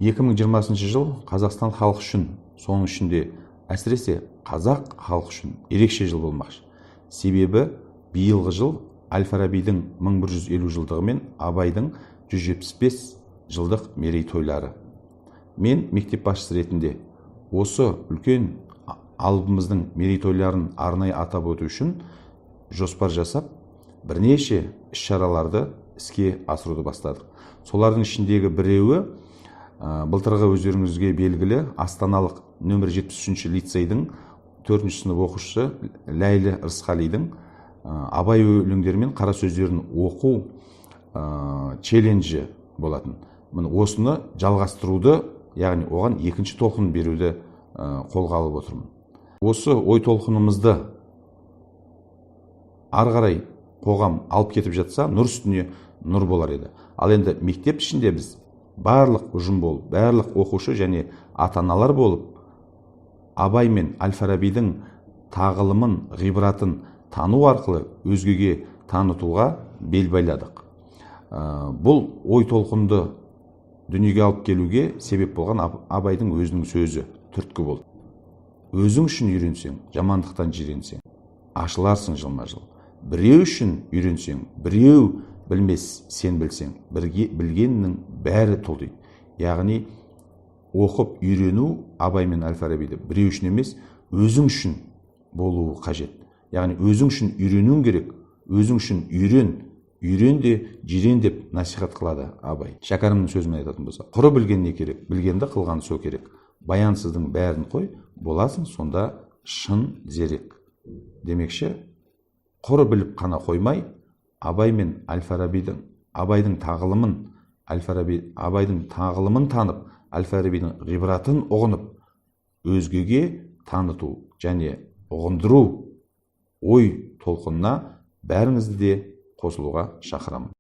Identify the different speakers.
Speaker 1: 2020 жыл Қазақстан халқы үшін, соның ішінде әсіресе қазақ халқы үшін ерекше жыл болмақшы. Себебі биылғы жыл Әл-Фарабидің 1150 жылдығы мен Абайдың 175 жылдық мерейтойлары. Мен мектеп басшысы ретінде осы үлкен алыбымыздың мерейтойларын арнайы атап өту үшін жоспар жасап, бірнеше іс-шараларды іске асыруды бастадық. Солардың ішіндегі біреуі былтырғы өздеріңізге белгілі Астаналық нөмір 73 лицейдің 4 сынып оқушысы Ләйлі Рысқалидің Абай өлеңдері мен қара сөздерін оқу челленджі болатын. Міне осыны жалғастыруды, яғни оған екінші толқын беруді қолға алып отырмын. Осы ой толқынымызды ары қарай қоғам алып кетіп жатса, нұр үстіне нұр болар еді. Ал енді мектеп ішінде біз барлық ұжым болып, барлық оқушы және ата-аналар болып, Абай мен Әл-Фарабидің тағылымын, ғибратын тану арқылы өзгеге танытуға бел байладық. Бұл ой толқынды дүниеге алып келуге себеп болған Абайдың өзінің сөзі түрткі болды. Өзің үшін үйренсең, жамандықтан жиренсең, ашыларсың жылма-жыл. Біреу үшін үйренсең, біреу білмес, сен білсең, бірге білгеннің бәрі тұл дейді. Яғни оқып үйрену Абай мен Әл-Фарабиді біреу үшін емес, өзің үшін болуы қажет. Яғни өзің үшін үйренуің керек, өзің үшін үйрен, үйрен де жирен деп насихат қылады Абай. Шәкәрімнің сөзімен айтатын болсақ, құры білген не керек, білгенді қылған со керек. Баянсыздың бәрін қой, боласың сонда шын зерек. Демекші, құры біліп қана қоймай, Абай мен Әл-Фарабидің, Абайдың тағылымын, Әл-Фараби, Абайдың тағылымын танып, Әл-Фарабидің ғибратын ұғынып, өзгеге таныту және ұғындыру ой толқынына бәріңізді де қосылуға шақырамын.